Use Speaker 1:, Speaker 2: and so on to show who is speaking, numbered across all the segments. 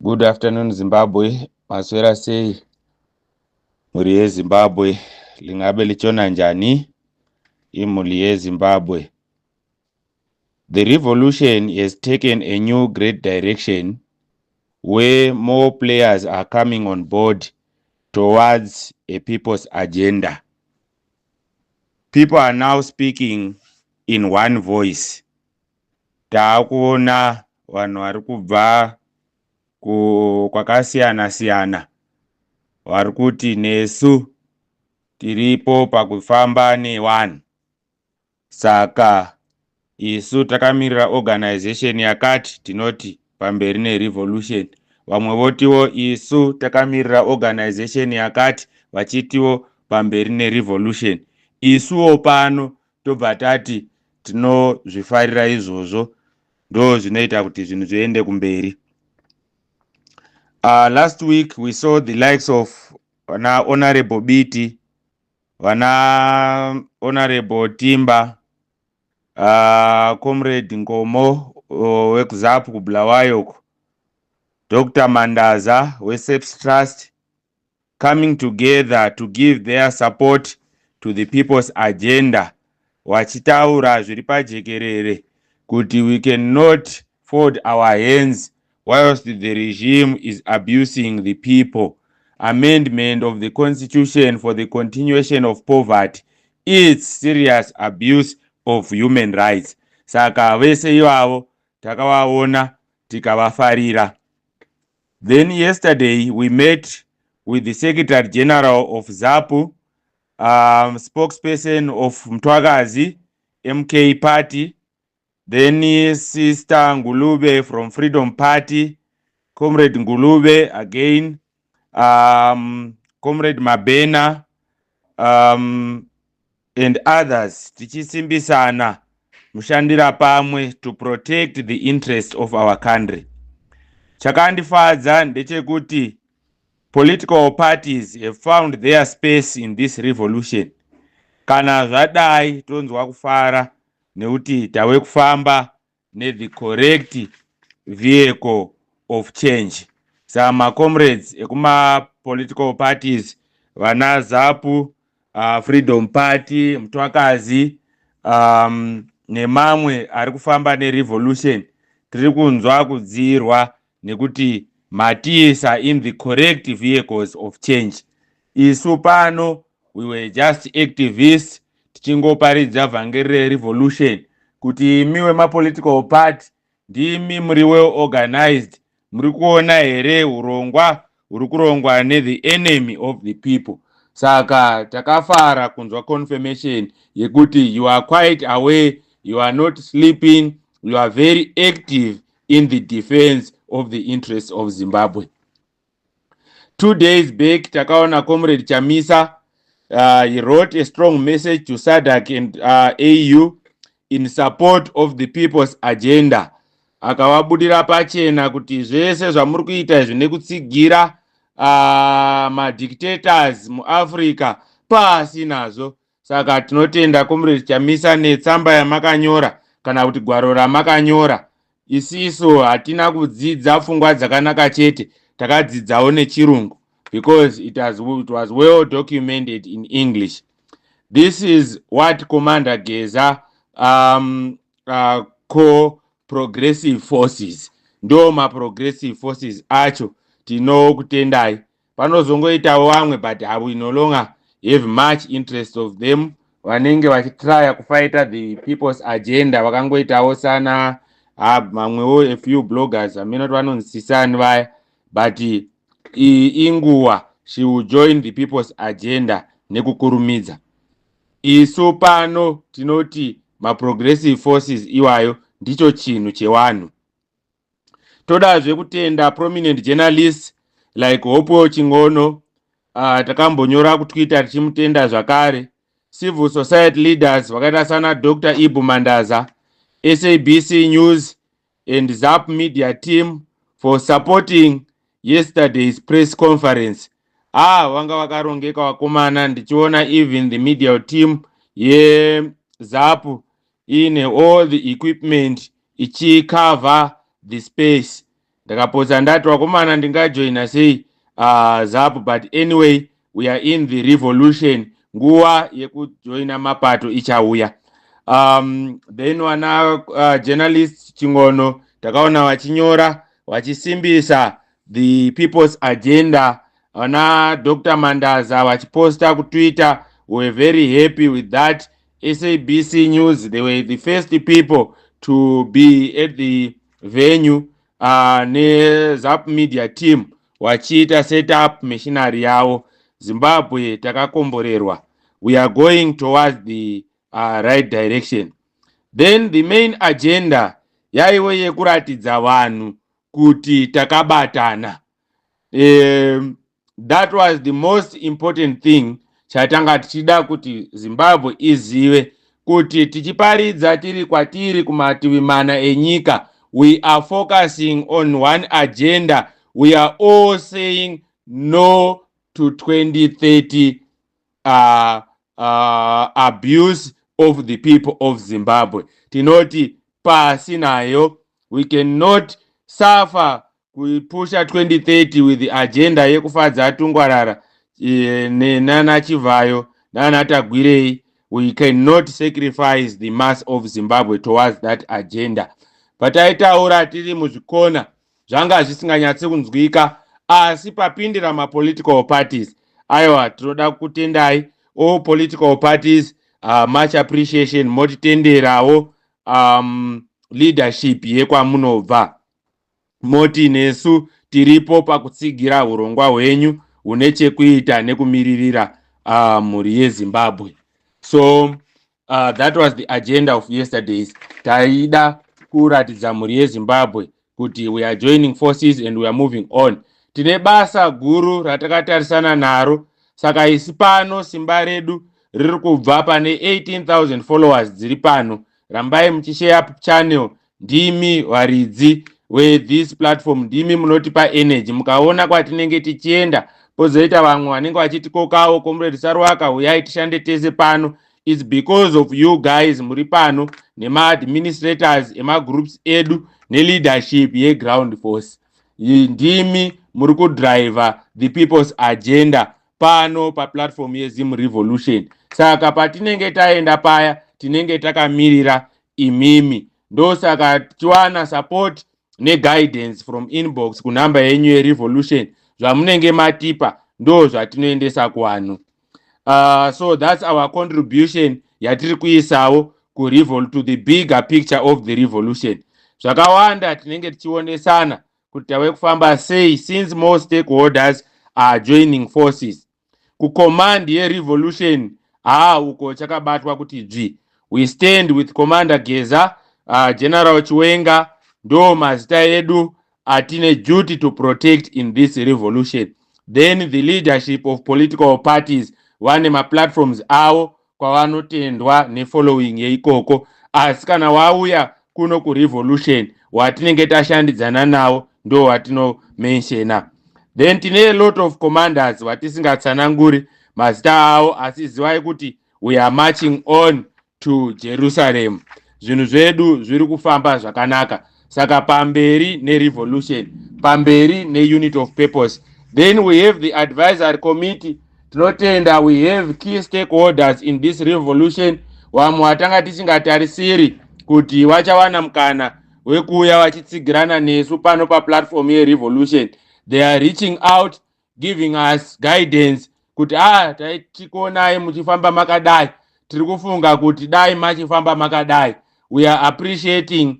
Speaker 1: Good afternoon, Zimbabwe. Maswera sei, mhuri yeZimbabwe? Lingabe litshona njani imuli yeZimbabwe? The revolution has taken a new great direction where more players are coming on board towards a people's agenda. People are now speaking in one voice. Taakuona vanhu vari kubva kwakasiyana siyana vari kuti nesu tiripo pakufamba nevanhu, saka isu takamirira organization yakati, tinoti pamberi nerevolution. Vamwe votiwo isu takamirira organization yakati, vachitiwo pamberi nerevolution. Isuwo pano tobva tati tinozvifarira izvozvo, ndo zvinoita kuti zvinhu zviende kumberi. Last week we saw the likes of vana Honorable Biti, vana Honorable Timba, Comrade Nkomo wekuZAPU kuBulawayo, Dr Mandaza weSAPES Trust, coming together to give their support to the people's agenda, vachitaura zviri pajekerere kuti we cannot fold our hands whilst the regime is abusing the people. Amendment of the constitution for the continuation of poverty is serious abuse of human rights. Saka vese ivavo takavaona, tikavafarira. Then yesterday we met with the Secretary General of ZAPU, spokesperson of Mthwakazi MK Party, then Sister Ngulube from Freedom Party, Comrade Ngulube again, Comrade Mabena and others, tichisimbisana mushandira pamwe to protect the interest of our country. Chakandifadza ndechekuti political parties have found their space in this revolution. Kana zvadai tonzwa kufara nekuti tave kufamba nethe correct vehicle of change. Saka macomrades ekumapolitical parties, vana ZAPU, Freedom Party, Mthwakazi nemamwe ari kufamba nerevolution, tiri kunzwa kudzirwa nekuti matiisa in the correct vehicles of change. Isu pano we were just activists, tichingoparidza vhangeri rerevolution kuti imi wemapolitical party ndimi muri well organized, muri kuona here urongwa huri kurongwa nethe enemy of the people? Saka takafara kunzwa confirmation yekuti you are quite aware, you are not sleeping, you are very active in the defense of the interests of Zimbabwe. 2 days back takaona Comrade Chamisa. He wrote a strong message to SADC and AU in support of the people's agenda. Akavabudira pachena kuti zvese zvamuri kuita izvi nekutsigira madictators muAfrica, pasi nazvo. Saka tinotenda Comrade Chamisa netsamba yamakanyora, kana kuti gwaro ramakanyora. Isisu hatina kudzidza pfungwa dzakanaka chete, takadzidzawo nechirungu because it was well documented in English. This is what Commander Geza call progressive forces. Ndo maprogressive forces acho. Tinokutendai. Panozongoitawo vamwe, but we no longer have much interest of them, vanenge vachitrya kufighta the people's agenda, vakangoitawo sana mamwewo a few bloggers, hameno kuti vanonzwisisani vaya, but inguva she will join the people's agenda nekukurumidza. Isu pano tinoti maprogressive forces iwayo ndicho chinhu chevanhu. Todazve kutenda prominent journalists like Hopewell Chin'ono. Takambonyora kuTwitter tichimutenda zvakare. Civil society leaders vakaita sana Dr Ibu Mandaza, SABC News and ZAP media team for supporting yesterday's press conference. Ah, vanga vakarongeka vakomana, ndichiona even the media team yeZAPU ine all the equipment ichicover the space. Ndakapotsa ndati, "Vakomana, ndingajoina sei ZAPU?" But anyway, we are in the revolution. Nguva yekujoina mapato ichauya. Then vana journalist Chingono takaona vachinyora vachisimbisa the people's agenda. Vana Dr Mandaza vachiposta kuTwitter. We were very happy with that. SABC News, they were the first people to be at the venue neZAPU media team vachiita set up machinery yavo. Zimbabwe takakomborerwa. We are going towards the right direction. Then the main agenda yaive yekuratidza vanhu kuti takabatana. That was the most important thing chatanga tichida kuti Zimbabwe izive, kuti tichiparidza tiri kwatiri kumativi mana enyika, we are focusing on one agenda. We are all saying no to 2030 abuse of the people of Zimbabwe. Tinoti pasi nayo. We cannot suffer kuipusha 2030 with the agenda yekufadza Tungwarara nana Chivhayo nana Tagwirei. We cannot sacrifice the mass of Zimbabwe towards that agenda. Pataitaura tiri muzvikona zvanga zvisinganyatsi kunzwika, asi papindira mapolitical parties, aiwa, tinoda kutendai all political parties. Much appreciation. Motitenderawo leadership yekwamunobva, moti nesu tiripo pakutsigira urongwa hwenyu hune chekuita nekumiririra mhuri yeZimbabwe. So that was the agenda of yesterday's. Taida kuratidza mhuri yeZimbabwe kuti we are joining forces and we are moving on. Tine basa guru ratakatarisana naro. Saka isi pano simba redu riri kubva pane 18,000 followers dziri pano. Rambai muchishare channel. Ndimi varidzi wethis platform, ndimi munotipa energy. Mukaona kwatinenge tichienda, pozoita vamwe vanenge vachitikokawo, "Comrade Saruwaka, uyai tishande tese pano." It's because of you guys muri pano nemaadministrators emagroups edu neleadership yeground force. Ndimi muri kudriva the people's agenda pano paplatform yeZim Revolution. Saka patinenge taenda paya, tinenge takamirira imimi. Ndosaka tichiwana support neguidance from inbox kunhamba yenyu yerevolution. Zvamunenge matipa ndo zvatinoendesa kuvanhu. So that's our contribution yatiri kuisawo to the bigger picture of the revolution. Zvakawanda tinenge tichionesana kuti tave kufamba sei since more stakeholders are joining forces kucommand yerevolution. Haa, uko chakabatwa kuti dzvi. We stand with Commander Geza, General Chiwenga. Ndo mazita edu atine duty to protect in this revolution. Then the leadership of political parties vane maplatforms avo kwavanotendwa nefollowing yeikoko, asi kana wauya kuno kurevolution, watinenge tashandidzana navo ndo watinomenshena. Then tine a lot of commanders vatisingatsananguri mazita avo, asi zivai kuti we are marching on to Jerusalem. Zvinhu zvedu zviri kufamba zvakanaka. Saka pamberi nerevolution, pamberi neunit of purpose. Then we have the advisory committee. Tinotenda, we have key stakeholders in this revolution, vamwe vatanga tisingatarisiri kuti vachawana mukana wekuuya vachitsigirana nesu pano paplatform yerevolution. They are reaching out, giving us guidance kuti, "Ah, taitikuonai muchifamba makadai, tiri kufunga kuti dai machifamba makadai." We are appreciating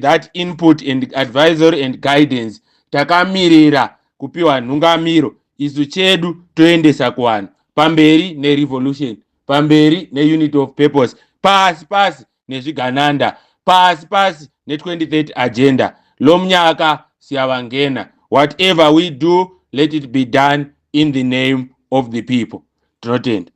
Speaker 1: that input and advisory and guidance. Takamirira kupiwa nhungamiro. Isu chedu toendesa kuvanhu. Pamberi nerevolution, pamberi neunit of purpose, pasi pasi nezvigananda, pasi pasi ne2030 agenda. Lomnyaka siyabangena. Whatever we do, let it be done in the name of the people. Tinotenda.